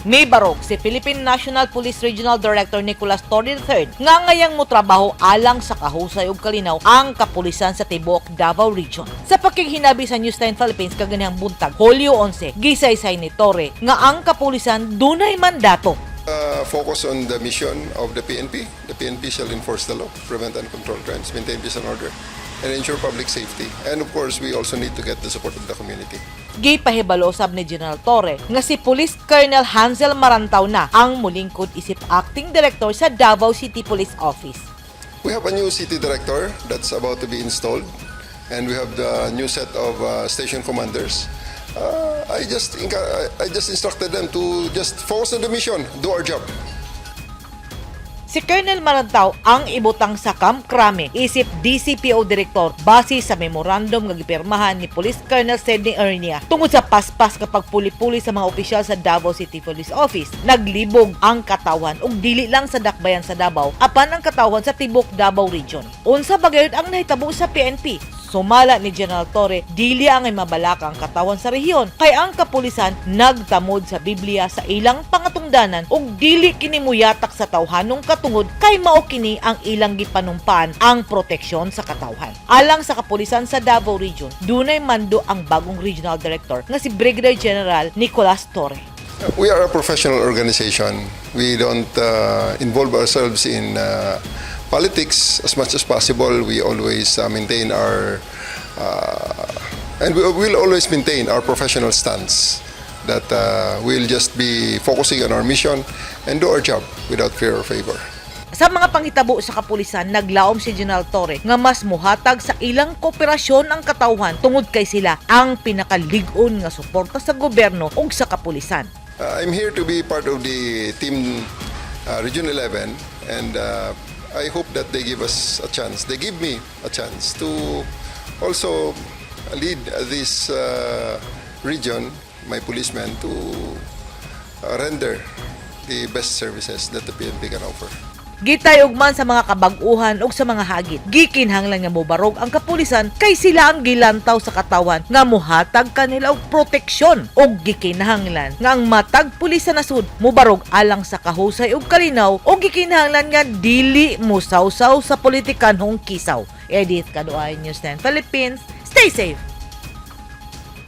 Mibarog si Philippine National Police Regional Director Nicolas Torre III nga ngayang motrabaho alang sa kahusay ug kalinaw ang kapulisan sa tibuok Davao Region. Sa pakighinabi sa News 10 Philippines kaganihang buntag, Hulyo 11, gisaysay ni Torre nga ang kapulisan dunay mandato. Focus on the mission of the PNP. The PNP shall enforce the law, prevent and control crimes, maintain peace and order, and ensure public safety. And of course, we also need to get the support of the community. Gipahibalo sab ni General Torre nga si Police Colonel Hansel Marantaw na ang mulingkod isip acting director sa Davao City Police Office. We have a new city director that's about to be installed, and we have the new set of station commanders. I just instructed them to just focus on the mission, do our job. Si Colonel Marantaw ang ibutang sa Camp Crame isip DCPO Director base sa memorandum nga gipirmahan ni Police Colonel Sidney Ernia. Tungod sa paspas kapag puli-puli sa mga opisyal sa Davao City Police Office, naglibog ang katawhan ug dili lang sa dakbayan sa Davao apan ang katawhan sa tibuok Davao Region. Unsa ba gayud ang nahitabo sa PNP? Sumala ni General Torre, dili ang mabalaka ang katawhan sa rehiyon kay ang kapulisan nagtamod sa Biblia sa ilang pangatungdanan ug dili kini muyatak sa tawhanong katungod kay mao kini ang ilang gipanumpaan, ang proteksyon sa katawhan. Alang sa kapulisan sa Davao Region, dunay mando ang bagong regional director nga si Brigadier General Nicolas Torre. We are a professional organization. We don't involve ourselves in politics as much as possible. We always maintain our and we will always maintain our professional stance that we'll just be focusing on our mission and do our job without fear or favor. Sa mga panghitabo sa kapulisan, naglaom si General Torre nga mas muhatag sa ilang kooperasyon ang katawhan tungod kay sila ang pinakalig-on nga suporta sa gobyerno ug sa kapulisan. I'm here to be part of the team, Region 11, and I hope that they give us a chance. They give me a chance to also lead this region, my policemen, to render the best services that the PNP can offer. Gitayog man sa mga kabag-uhan ug sa mga hagit, gikinahanglan nga mobarog ang kapulisan kay sila ang gilantaw sa katawhan nga muhatag kanila og proteksyon ug gikinahanglan nga ang matag pulis sa nasud mobarog alang sa kahusay ug kalinaw ug gikinahanglan nga dili mosawsaw sa politikanhong kisaw. Edith Kaduay, News 10 Philippines. Stay safe.